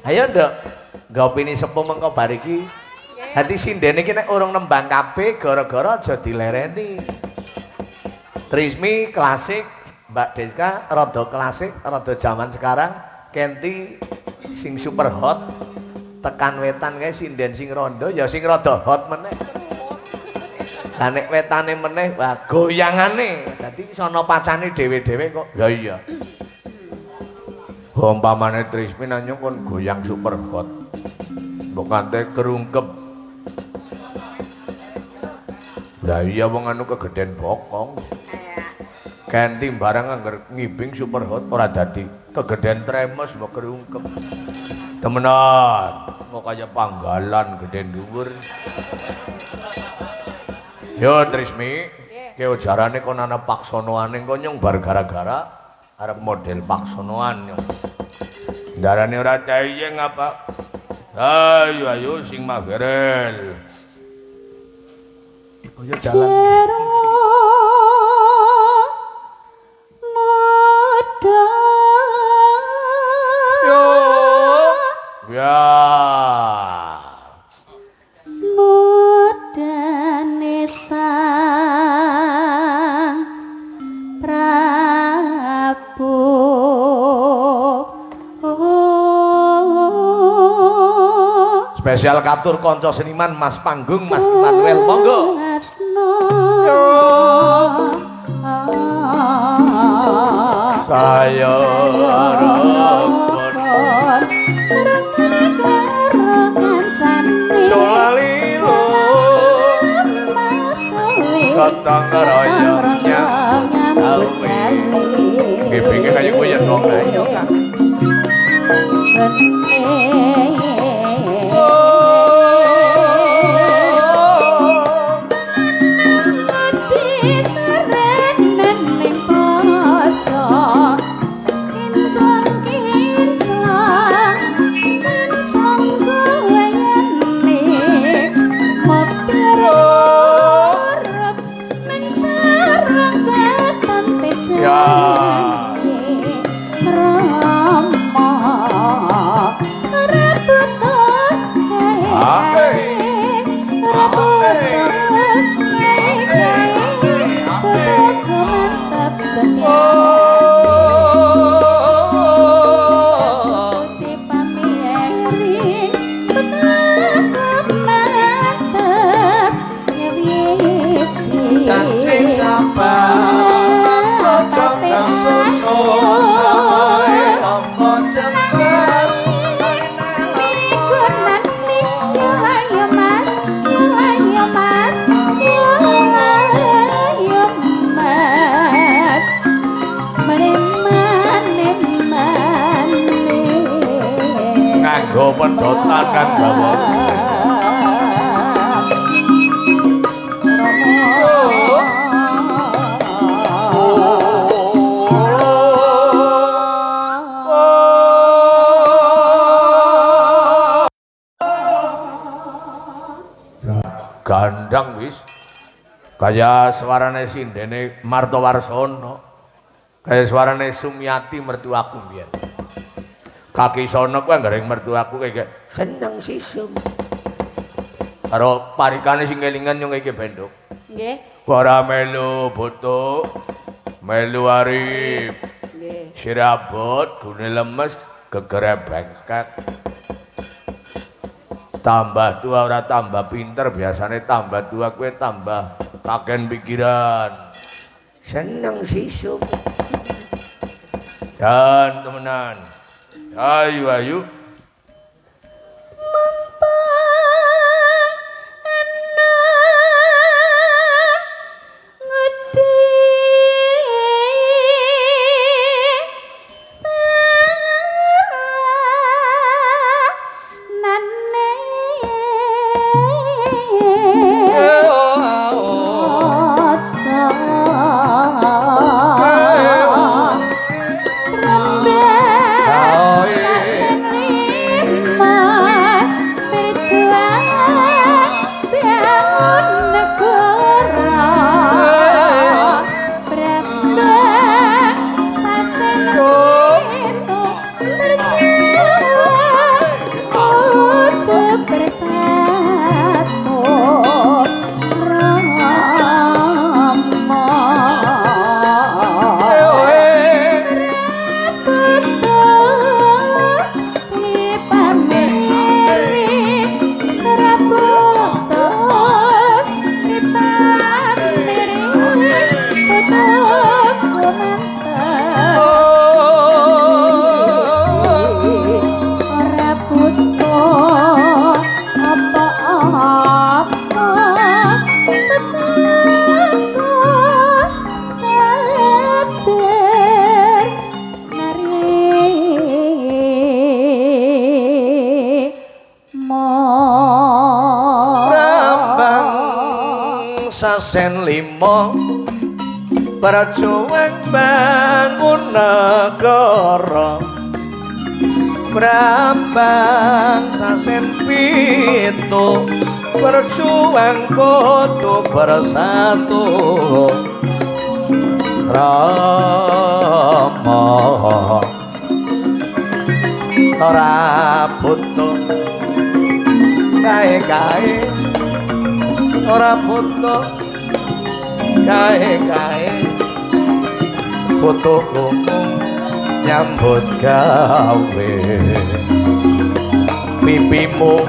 Ayo nduk, nggo opini sepuh mengko bar iki. Dadi sindene iki nek urung nembang kabeh gara-gara aja dilereni. Trismi klasik, Mbak Deska rada klasik, rada zaman sekarang, Kenti sing super hot, tekan wetan kae sinden sing rondo ya sing rada hot meneh. Lah nek wetane meneh, wah goyangane. Dadi sono pacane dhewe-dhewe kok. Ya iya. Umpamane Trismi nanyung kon goyang super hot. Mbok kante kerungkep. Lah iya wong anu kegeden bokong. Kenti barang angger ngibing super hot ora dadi kegeden tremes mbok kerungkep. Temenan, kok kaya panggalan gede dhuwur. Yo Trismi, ki ujarane kon ana paksonoane engko nyong bar gara-gara arep model paksonoan nyong. Darane ora cayeng apa? Ayo ayo sing magerel. Kaya dalan. Yo. Ya. Mudane Sang Prabu. Spesial katur konco seniman Mas Panggung Mas Manuel monggo. Yo. Saya gotong royong nyambut gawe. Ngibinge kaya kowe yen wong ayo Kang. Nganggo pedotan kang gawa. Gandang wis kaya suarane sindene Martowarsono, kaya suarane Sumiati mertuaku mbiyen. Kaki sono kuwi anggere mertuaku kaya seneng sisum. Karo parikane sing kelingan nyong iki bendok. Nggih. Ora melu botok, melu arif. Nggih. Sirabot, gune lemes, gegere bengkek. Tambah tua ora tambah pinter, biasane tambah tua kowe tambah kaken pikiran. Seneng sisum. Dan temenan. Ayo ayo. Mumpung ana ngedi saranane aja rembe. Sasen limo berjuang bangun negara. Brambang sasen 7 berjuang kudu bersatu. Rama ora butuh kae-kae, ora butuh kae-kae, butuhku nyambut gawe. Pipimu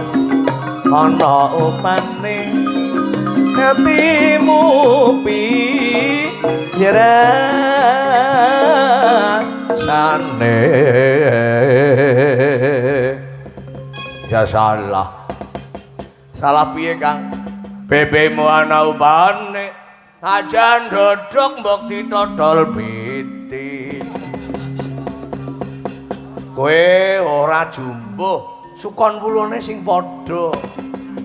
ana upane, atimu piye rasane? Ya salah. Salah piye, Kang? Bebemu ana upane, aja ndodok mbok ditodol biti. Kowe ora jumbuh, sukon wulune sing padha.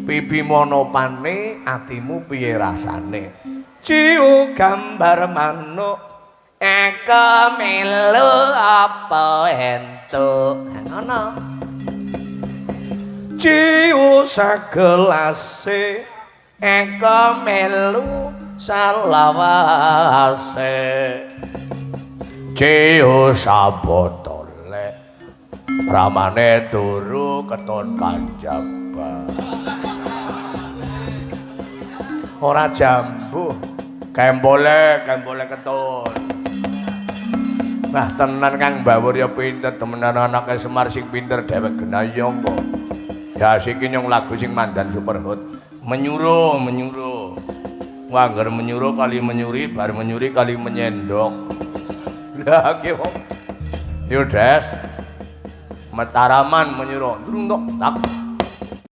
Pipimu ana upane, atimu piye rasane? Ciu gambar manuk, eka melu apa entuk? Ngono. Ciu sagelase, eka melu salawase. Ciu sabotole, ramane turu keton kanjaba. Ora jambuh, kembole, kembole keton. Nah tenan Kang Bawur ya pinter temenan, anake Semar sing pinter dhewek genayong kok. Ya siki nyong lagu sing mandan super hot. Menyuruh, menyuruh. Wangger menyuruh kali menyuri, bar menyuri kali menyendok. Lah ki wong. Yo Des. Mataraman menyuruh. Ndrung tok tak.